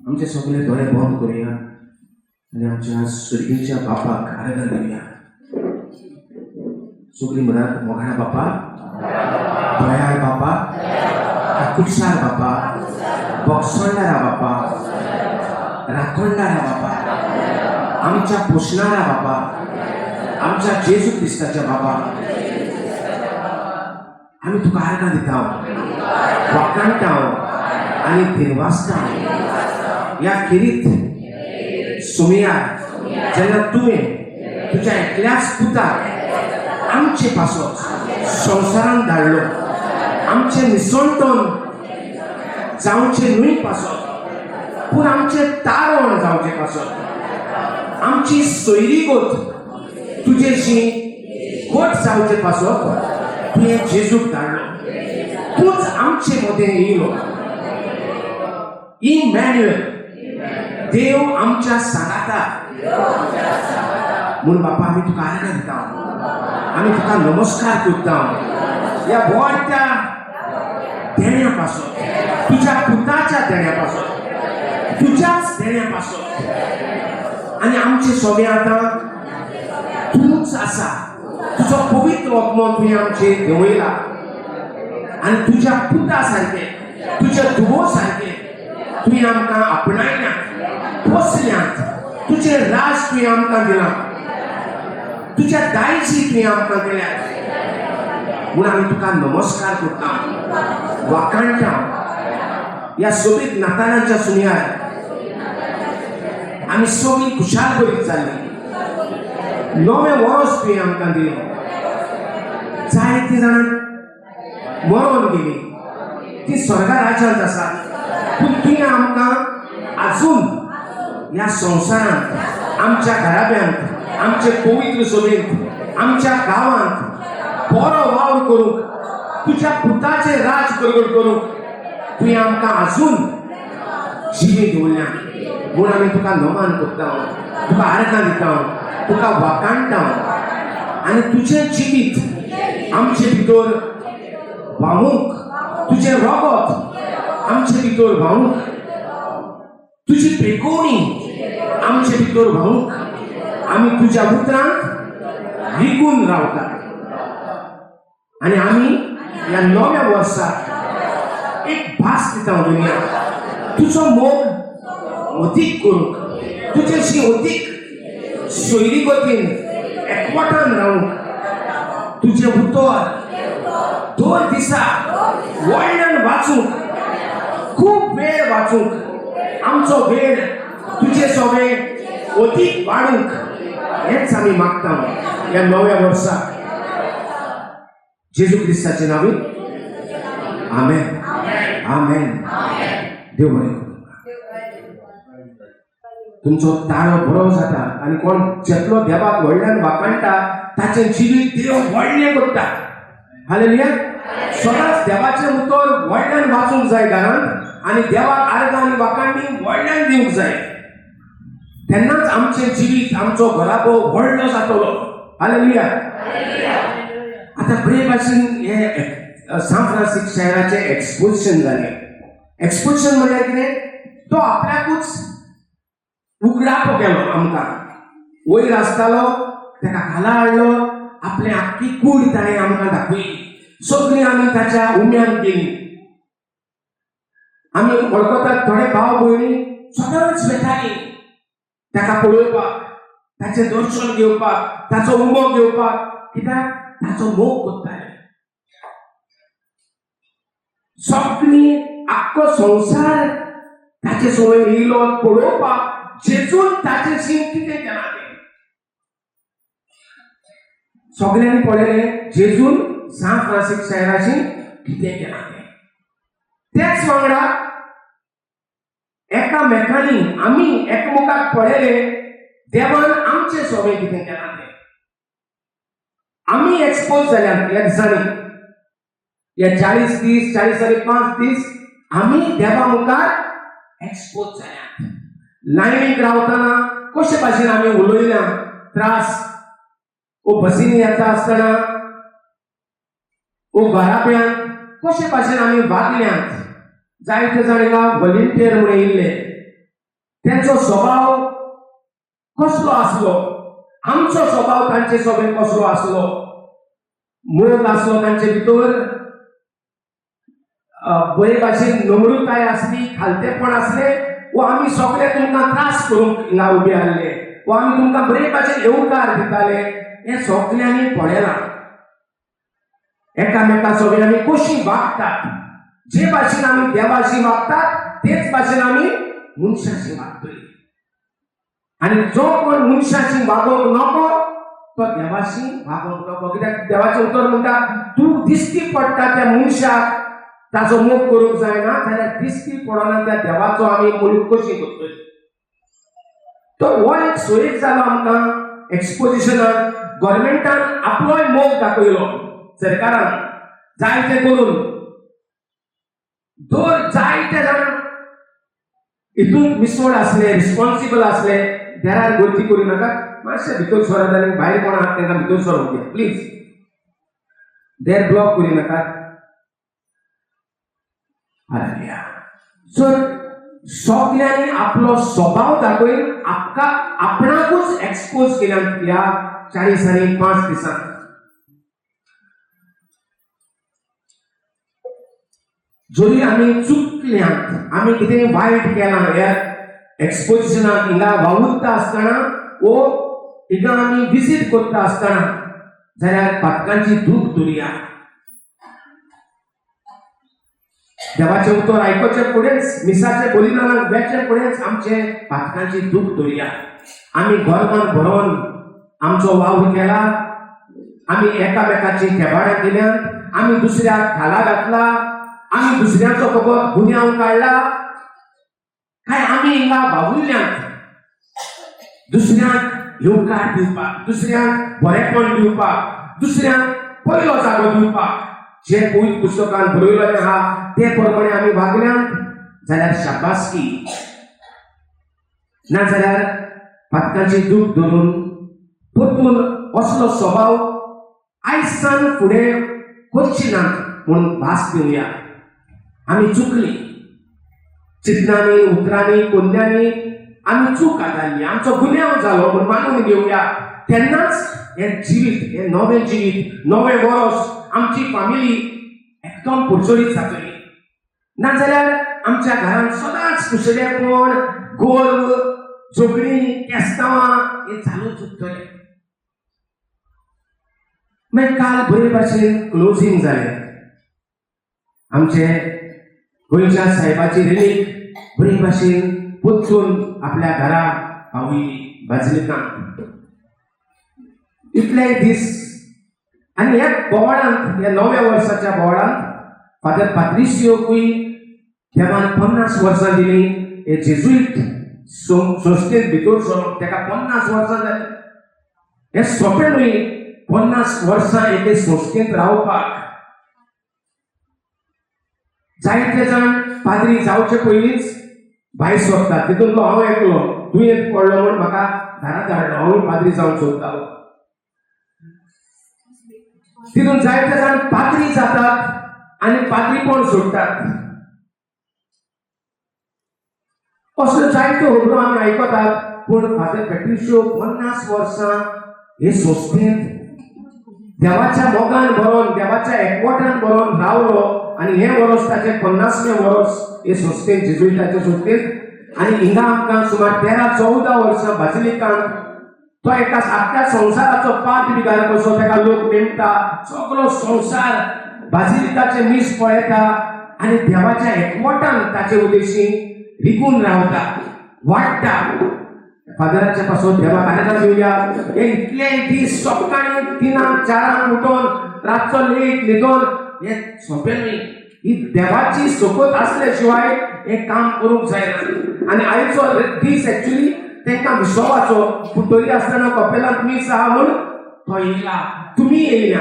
आमचे सगळे दोळे बंद करुया आनी आमच्या सर्गीच्या बापाक आर्गां दिवया. सगळीं म्हणात, मोगाळ बापा, दयाळ बापा, काकुटसार बापा, बक्षणदारा बापा, राखणदारा बापा, आमच्या पोशणारा बापा, आमच्या जेजू क्रिस्ताच्या बापा, आमी तुका आर्गां दिता, वाखाणटा आनी दिनवासता. ह्या खेरीत सुमयार जेन्ना तुवें तुज्या एकल्याच पुताक आमचे पासत संवसारांत धाडलो, आमचें निसणटण जावचें न्हय पासत, पूण आमचें तारण जावचें पासत, आमची सोयरीगत तुजेशी घट जावचे पासत तुवें जेजूक धाडलो. तूंच आमचे मदें येयलो, इमॅन्युएल, देव आमच्या सांगाता म्हूण. बापा, आमी तुका आर्गां दिता, आमी तुका नमस्कार करता ह्या व्हडल्या देण्या पासत, तुज्या पुताच्या देण्या पासत, तुज्याच देण्या पासत. आनी आमचे सगळे आतां तूंच आसा. तुजो पवित्र आत्मो तुवें आमचेर देंवयला आनी तुज्या पुता सारके, तुज्या धुवो सारके तुवें आमकां आपणायल्यात, पोसल्यात. तुजें राज तुवें आमकां दिलां, तुज्या दायजी तुवें आमकां दिल्यात म्हूण आमी तुका नमस्कार करता, वाखाणटा. ह्या सोबीत नातालांच्या सुमयार आमी सगळीं खुशाल करीत जाल्ली. नवें वर्स तुवें आमकां दिलें. जायतीं जाणां मरोन गेली, ती स्वर्गा राज्यांत आसात, पूण तुवें आमकां अजून ह्या संवसारांत, आमच्या घराब्यांत, आमचे पवित्र सभेंत, आमच्या गांवांत बरो वावर करूंक, तुज्या पुताचें राज प्रगट करूंक तुवें आमकां अजून जिवी दवरल्या म्हूण आमी तुका नमन करता, तुका आर्गां दिता, तुका वाखाणटा. आनी तुजें जिवीत आमचे भितर व्हांवूंक, तुजें रगत आमचे भितर व्हांवूंक, तुजी पेकोवणी आमचे भितर व्हांवूंक, आमी तुज्या उतरांत रिगून रावता आनी आमी ह्या नव्या वर्साक एक भास दिता दुनिया, तुजो मोग अदीक करूंक, तुजेशी अदीक सोयरी गतीन एकवटान रावूंक, तुजें उतर दर दिसा व्हडल्यान वाचूंक, खूब वेळ वाचूंक, आमचो वेळ तुजे सगळे अदीक वाडूंक, हेच आमी मागता ह्या नव्या वर्साक. जेजू क्रिस्ताचे नांवी, आमेन, आमेन. देव बरें करूं. तुमचो ताळो बरो जाता आनी कोण जेतलो देवाक व्हडल्यान वाखाणटा, ताचें जिवीत देव व्हडलें करता. हालेलुया. सदांच देवाचें उतर व्हडल्यान वाचूंक जाय घरांत आनी देवाक आर्गां आनी वाखाणी व्हडल्यान दिवंक जाय. तेन्नाच आमचें जिवीत, आमचो घराबो व्हडलो जातलो. हालेलुया. आतां बरे भाशेन हे सान फ्रांसीस शहराचें एक्सपोजिशन जालें. एक्सपोजिशन म्हणल्यार कितें? तो आपल्याकूच उगडापो केलो आमकां. वयर आसतालो ताका खाला हाडलो. आपले आख्खी कूड ताणें आमकां दाखयली. सगळीं आमी ताच्या उम्यांत गेली. आमी वळखतात, थोडे भाव भयणी सदांच वेतालीं ताका पळोवपाक, ताचें दर्शन घेवपाक, ताचो उमो घेवपाक. कित्याक? ताचो मोग करताले सगळीं. आख्खो संवसार ताचे सवय येयलो पळोवपाक, जेजून ताचेशी कितें केलां तें. सगळ्यांनी पळयलें जेजून सान फ्रांसीस शहराशी कितें केलां तें. तेच वांगडा एकामेकांनी आमी एकमेकाक पळयले, देवान आमचे सोबे कितें केलां तें. आमी एक्सपोज जाल्यात ह्या दिसांनी. ह्या 40 दीस, 40 आनी 5 दीस आमी देवा मुखार एक्सपोज जाल्यात. लायनीक रावतना कशे भाशेन आमी उलयल्या, त्रास ओ बसींनी येता आसतना ओ घराब्यांत कशे भाशेन आमी वागल्यात. जायते जाण हिंगा व्हॉलेंटियर म्हणून येयल्ले. तेंचो स्वभाव कसलो आसलो, आमचो स्वभाव तांचे सोबें कसलो आसलो, मोग आसलो तांचे भितर, बरे भाशेन नम्रताय आसली, खालतेपण आसलें, वो आमी सगळे तुमकां त्रास करूंक हिंगा उबे आहले, वो आमी तुमकां बरे भाशेन येवकार दिताले, हें सगळ्यांनी पळयलां. एकामेका सगळे आमी कशी वागतात, जे भाशेन आमी देवाशी वागतात तेच भाशेन आमी मनशाशी वागतली. आनी जो कोण मनशाशी वागोवंक नको तो देवाशी वागोवंक नको. कित्याक देवाचें उतर म्हणटा, तूं दिश्टी पडटा त्या मनशाक ताचो मोग करूंक जायना, जाल्यार दिश्टी पडना त्या देवाचो आमी मोग कशी करतली. तर हो एक सोयीक जालो आमकां एक्सपोजिशनाक. गव्हर्मेंटान आपलोय मोग दाखयलो, सरकारान जायते करून दर जायते जाण हितून मिसळ आसले, रिस्पॉन्सिबल आसले. देरार गर्दी करूं नाका, मातशें भितर सरात आनी भायर कोण आहा तांकां भितर सरोंक दिया प्लीज, देर ब्लॉक करूं नाकात. हालेलुया. सो सगल्यांनी आपलो स्वभाव दाखयन आपका आपणाकूच एक्सपोज केल्या ह्या 40 आनी 5 दिसांक. जरी आमी चुकल्यात, आमी कितें वायट केलां ह्या एक्सपोजिशनाक हिंगा वावुरता आसतना वो हिंगा आमी विजीट करता आसतना, जाल्यार पातकांची दूख धरुया. देवाचें उतर आयकुचें फुडेंच, मिसाचें बलिदानाक वेचें फुडेंच आमचे पातकांची दूख धरुया. आमी गोरवान भरोन आमचो वावर केला, आमी एकामेकाची थेबाडां केल्यात, आमी दुसऱ्याक खाला घातला, आमी दुसऱ्याचो फकत गुन्यांव काडला, काय आमी हिंगा वावुरल्यात दुसऱ्यांक येवकार दिवपाक, दुसऱ्यांक बरेपण दिवपाक, दुसऱ्यांक पयलो जागो दिवपाक. जे पवित्र पुस्तकान बरयलेलें आहा ते प्रमाणे आमी वागल्यात जाल्यार शाबासकी, नाजाल्यार पातकाची दूख धरून परतून असलो स्वभाव आयज सावन फुडें करची नात म्हूण भास दिवया. आमी चुकली, चिंतनांनी, उतरांनी, कोन्यांनी आमी चूक आदारली, आमचो गुन्यांव जालो म्हूण मानून घेवया. तेन्नाच हें जिवीत, हें नवें जिवीत, नवें वर्स, आमची फामिली एकदम पुरचोरीत जातली. नाजाल्यार आमच्या घरांत सदांच कुशलेपण, गोर्व, झगडीं, केस्तांवां हें चालूच उरतलें. मागीर काल बरे भाशेन क्लोजींग जालें. आमचे गोंयच्या साहेबाची रिलीक बरे भाशेन परतून आपल्या घरा पावयली बाजलिकांत. इतले दीस आनी ह्या बोवाळांत, ह्या नव्या वर्साच्या बोवाळांत फादर पात्रिसियोकूय देवान 50 वर्सां दिली. हे जेजुईट संस्थेंत भितर सरोंक ताका 50 वर्सां जाली. हें सोंपें न्हय 50 वर्सां एके संस्थेंत रावपाक. जायते जाण पाद्री जावचे पयलींच भायर सोदतात. तितूंतलो हांव एकलो दुयेंत पडलो म्हूण म्हाका घरा धाडलो, हांवूय पाद्री जावंक सोदतालो. तितून जायते जाण पाद्री जातात आनी पाद्रीपण सोडटात. असल्यो जायत्यो खबरो आमी आयकतात. पूण फादर पेट्रिशियो 50 वर्सां हे संस्थेंत देवाच्या मोगान भरोन, देवाच्या एकवटान भरोन रावलो आनी हें वर्स ताचें 50वें वर्स हे संस्थेंत, जेजुईटाचे संस्थेंत. आनी हिंगा आमकां सुमार 13-14 वर्सां बाजिलिकांत तो एका आख्ख्या संवसाराचो पाद बिगार कसो ताका लोक नेमता. सगलो संवसार बाजिलिकाचे मीस पळयता आनी देवाच्या एकवटान ताचे उद्देशी रिगून रावता, वाडटा. फादराच्या पासून देवाक आनंद दिवया. हे इतले दीस सकाळी 3-4 उठोन रातचो लेट न्हिदोन हे सोंपें न्हय. ही देवाची सोबत आसल्या शिवाय हें काम करूंक जायना. आनी आयचो दीस एक्चुली तांकां विसवाचो, पूण तरी आसतना कपेलांत मीस आहा म्हूण तो येयला, तुमी येयल्या.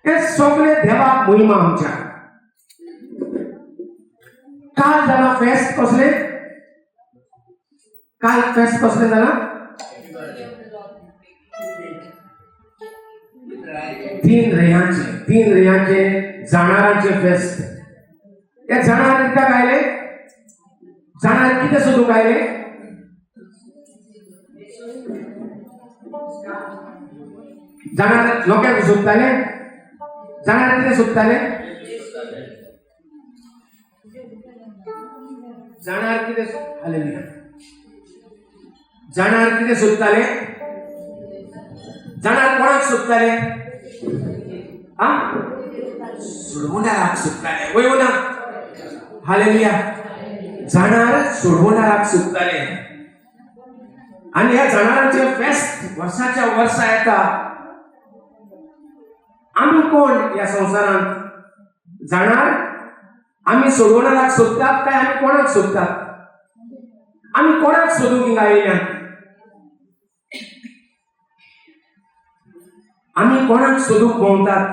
हे सगळे देवाक महिमा आमच्या. काल जाला फेस्त कसलें? काल फेस्त कसलें जाला? 3 रेयांचे, 3 रेयांचे जाणारांचे फेस्त. हे जाणार कित्याक आयले? जाणार कितें सोदूंक आयले? जाणार लोकांक सोदताले? जाणार कितें सोदताले? जाणार कितें? हालेलुया. जाणार कितें सोदताले? जाणार कोणाक सोदताले? आ, सोडवणाराक सोदताले. वय ना? हालेलुया. जाणार सोडवणाराक सोदताले. आनी ह्या जाणारांचे फेस्त वर्साच्या वर्सा येता. आमी कोण ह्या संवसारांत? जाणार आमी सोडवणाराक सोदतात काय आमी कोणाक सोदतात? आमी कोणाक सोदूंक हिंगा आयल्यात? आमी कोणाक सोदूंक भोंवतात?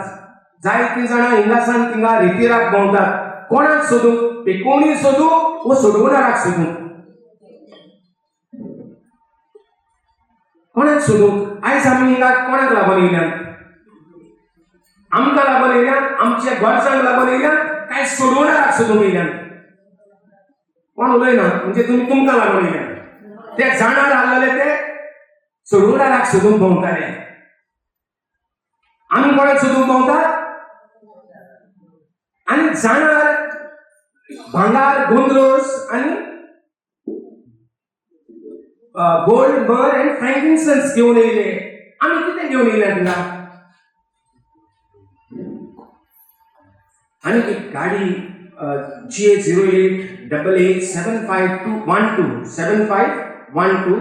जायतीं जाणां हिंगासान थिंगा रितीराक भोंवतात. कोणाक सोदूंक? पेकोवणी सोदूंक वो सोडवणाराक सोदूंक? कोणाक सोदूंक? आयज आमी हिंगा कोणाक लागून येयल्यात? आमकां लागून येयल्यात? आमच्या गरजांक लागून येयल्यात काय सोडवणाराक सोदूंक येयल्यात? कोण उलयना म्हणजे तुमी तुमकां लागून येयल्यात. ते जाणार आहलेले ते सोडवणाराक सोदूंक भोंवताले. आमी कोणाक सोदूंक भोंवतात? आनी जाणार भांगार, गोंद्रोस आनी गोल्ड, मर आनी फ्रँकिन्सन्स घेवन येयले. आमी कितें घेवन येयल्या थिंगा? आनी एक गाडी GA 08 AA 75212 7512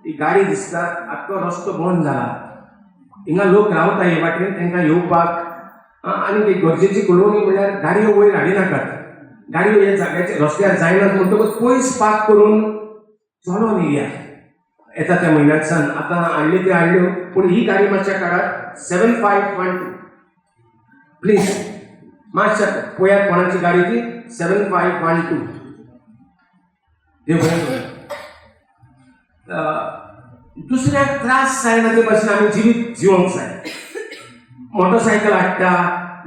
ही गाडी दिसता. आख्खो रस्तो बंद जाला. हिंगा लोक रावता हे वाटेन, तांकां येवपाक आनी ती गरजेची कळोवणी म्हणल्यार गाडयो वयर हाडिनाकात. गाडयो ह्या जाग्याचेर रस्त्यार जायनात म्हणटकच पयस पार्क करून चलोन येया. येता त्या म्हयन्याक सान आतां हाडली त्यो हाडल्यो, पूण ही गाडी मातशा काडात. 7512 प्लीज मातशा पळयात कोणाची गाडी ती. 7512. देव बरें करूं. दुसऱ्याक त्रास जायना ते भाशेन आमी जिवीत जिवोंक जाय. मोटरसायकल हाडटा,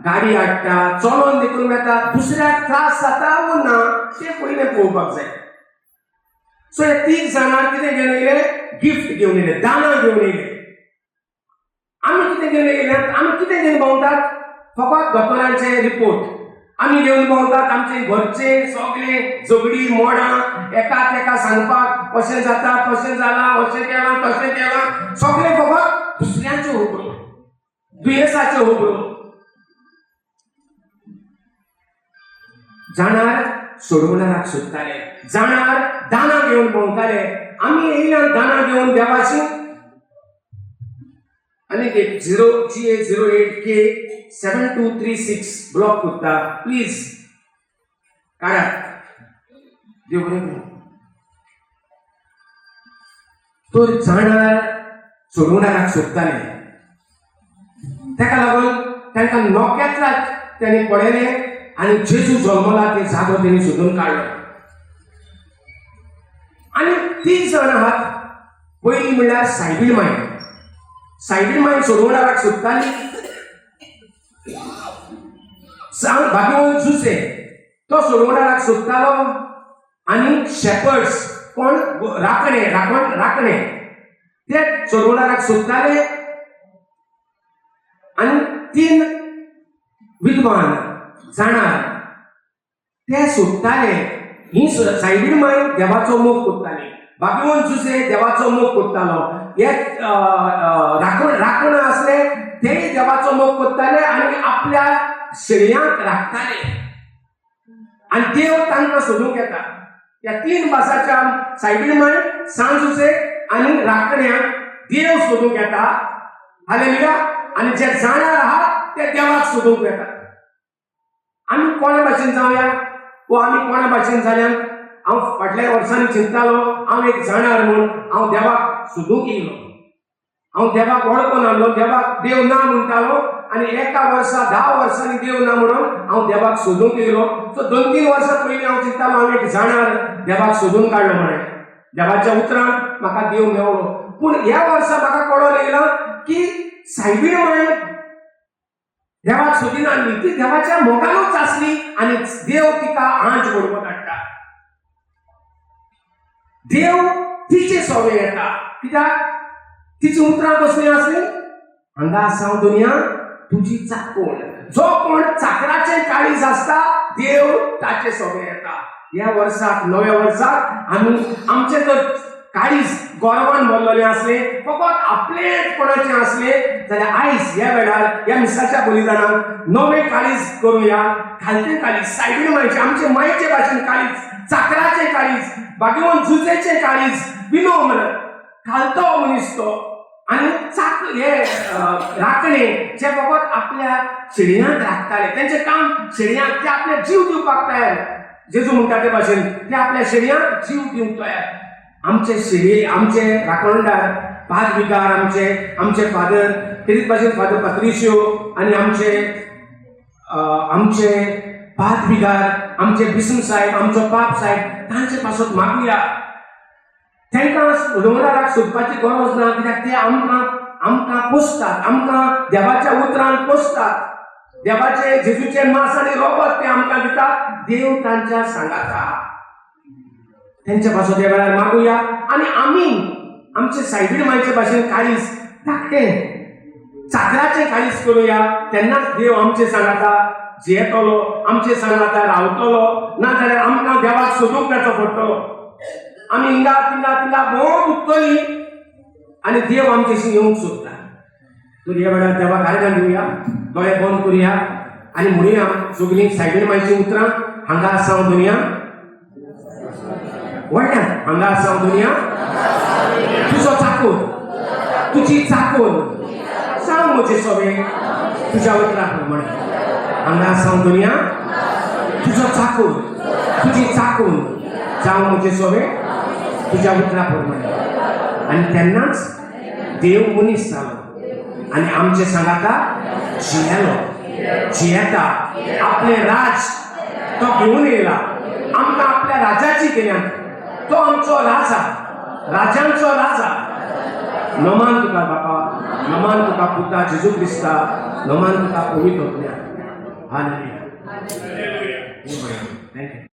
गाडी हाडटा, चलोन देखून वेता, दुसऱ्याक त्रास जाता वो ना तें पयलें पळोवपाक जाय. सो हे तीग जाणां कितें घेवन येयले? गिफ्ट घेवन येयले, दानां घेवन येयले. आमी कितें घेवन येयले? आमी कितें घेवन भोंवतात? फकत दोतोरांचे रिपोर्ट आमी घेवन भोंवतात. आमचे घरचे सगळे झगडी मोडां एका तेका सांगपाक, अशें जाता, तशें जालां, अशें केलां, तशें केलां, सगळें फकत दुसऱ्यांच्यो खबरो, दुयेंसाच्यो खबरो. जाणार सोडवणाराक सोदताले, जाणार दानां घेवन भोंवताले. आमी येयल्या दानां घेवन देवाची. आनी एक 0 GA 08 K 7236 block करता, प्लीज काडात. देव बरें करूं. तर जाणार सोडवणाराक सोदताले. ताका लागून तांकां नोक्यातला तेणी पळयलें आनी जेजू जल्मला ते जागो तेणी सोदून काडलो. आनी तीग जाण आहात. पयलीं म्हणल्यार सायबीण माय. सायबीण माय सोडवणाराक सोदताली. भाग्यवंत जुसे तो सोडवणाराक सोदतालो. आनी शेपर्ड्स कोण? राखणे, राखण, राखणे ते सोडवणाराक सोदताले. आनी तीन विद्वान जाणार ते सोदताले. ही सायबीण माय देवाचो मोग करताली, भाग्यवंत जुसे देवाचो मोग करतालो, हे राखण आसले तेय देवाचो मोग करताले आनी आपल्या शेळयांक राखताले. आनी देव तांकां सोदूंक येता. ह्या तीन भासाच्या सायबीण माय, सांत जुसे आनी राखण्यांक देव सोदूंक येता. हालेलुया. आनी जे जाणार आहात ते देवाक सोदूंक येतात. आमी कोणा भाशेन जावया वो आमी कोणा भाशेन जाल्यान? हांव फाटल्या वर्सांनी चिंततालो हांव एक जाणार म्हूण. हांव देवाक सोदूंक येयलो, हांव देवाक वळखून आसलो, देवाक देव ना म्हणटालो. आनी एका वर्सा 10 वर्सांनी देव ना म्हणून हांव देवाक सोदूंक येयलो. सो 2-3 वर्सां पयलीं हांव चिंततालो हांव एक जाणार, देवाक सोदून काडलो म्हणें. देवाच्या उतरान म्हाका देव मेवलो. पूण ह्या वर्सा म्हाका कळोन येयलां की सायबीण माय देवाक सोदिनासली, ती देवाच्या मोगानूच आसली आनी देव तिका आंच बरोबर हाडटा. देव तिचे सोवे येता. कित्याक? तिची उतरां कसलीं आसलीं? हांगा आसा हांव दुनिया तुजी चाकोण. जो कोण चाकराचें काळीज आसता, देव ताचे सोवे येता. ह्या वर्साक, नव्या वर्साक आमी आमचें जर काळीज गोरवान भरलेलें आसलें, फकत आपलेच कोणाचें आसलें जाल्यार, आयज ह्या वेळार ह्या मिसाच्या बलिदानाक नवें काळीज करुया. खालतें काळीज, सायबीण मायचें, आमचे मायचे भाशेन काळीज, चाकराचें काळीज, भाग्यवंत जुजेचें काळीज, विनम्र खालतो मनीस तो आनी चाक हे राखणे जे फकत आपल्या शेळयांक राखताले, तेंचें काम शेळयांक, ते आपले जीव दिवपाक तयार. जेजू म्हणटा ते भाशेन ते आपल्या शेळयांक जीव दिवंक तयार. आमचे शेळये, आमचे राखणदार पाद विकार आमचे, आमचे फादर तेच भाशेन फादर पात्रिशियो आनी आमचे आमचे पाद विगार, आमचे बिस्म साहेब, आमचो पाप साहेब, तांचे पासत मागुया. तांकां दोंगराक सोदपाची गरज ना, कित्याक ते आमकां आमकां पोसतात, आमकां देवाच्या उतरान पोसतात. देवाचे जेजूचे मास आनी रोगत ते आमकां दितात. देव तांच्या सांगाता. तेंच्या पासत ह्या वेळार मागुया आनी आमी आमचे सायबीण मायचे भाशेन काळीज धाकटें, चाकराचें काळीज करुया. तेन्नाच देव आमचे सांगाता जियेतलो, आमचे सांगाता रावतलो. ना जाल्यार आमकां देवाक सोदूंक वचो पडटलो. आमी हिंगा तिंगा तिंगा भोंवत उरतली आनी देव आमच्याशी येवंक सोदता. तर ह्या वेळार देवाक आर्गां दिवया, दोळे बंद करुया आनी म्हणुया सगळीं सायबीण मायचीं उतरां. हांगा आसा हांव दुनिया, व्हडल्यान, हांगा आसा हांव दुनिया तुजो चाकोर, तुजी चाकोर, जावं म्हजे सोवे तुज्या उतरा प्रमाणे. हांगा आसा हांव दुनिया तुजो चाकोर, तुजी चाकोर, जावं म्हजे सोवे तुज्या उतरा प्रमाणे. आनी तेन्नाच देव मनीस जालो आनी आमचे सांगाता जियेलो, जियेता. आपलें राज तो घेवन येयला. आमकां आपल्या राजाची केल्या. तो आमचो राजा, राजांचो राजा. नमान तुका बापा, नमान तुका पुता जेजू क्रिस्ता, नमान तुका पवित्र आत्म्या. Hallelujah. Thank you.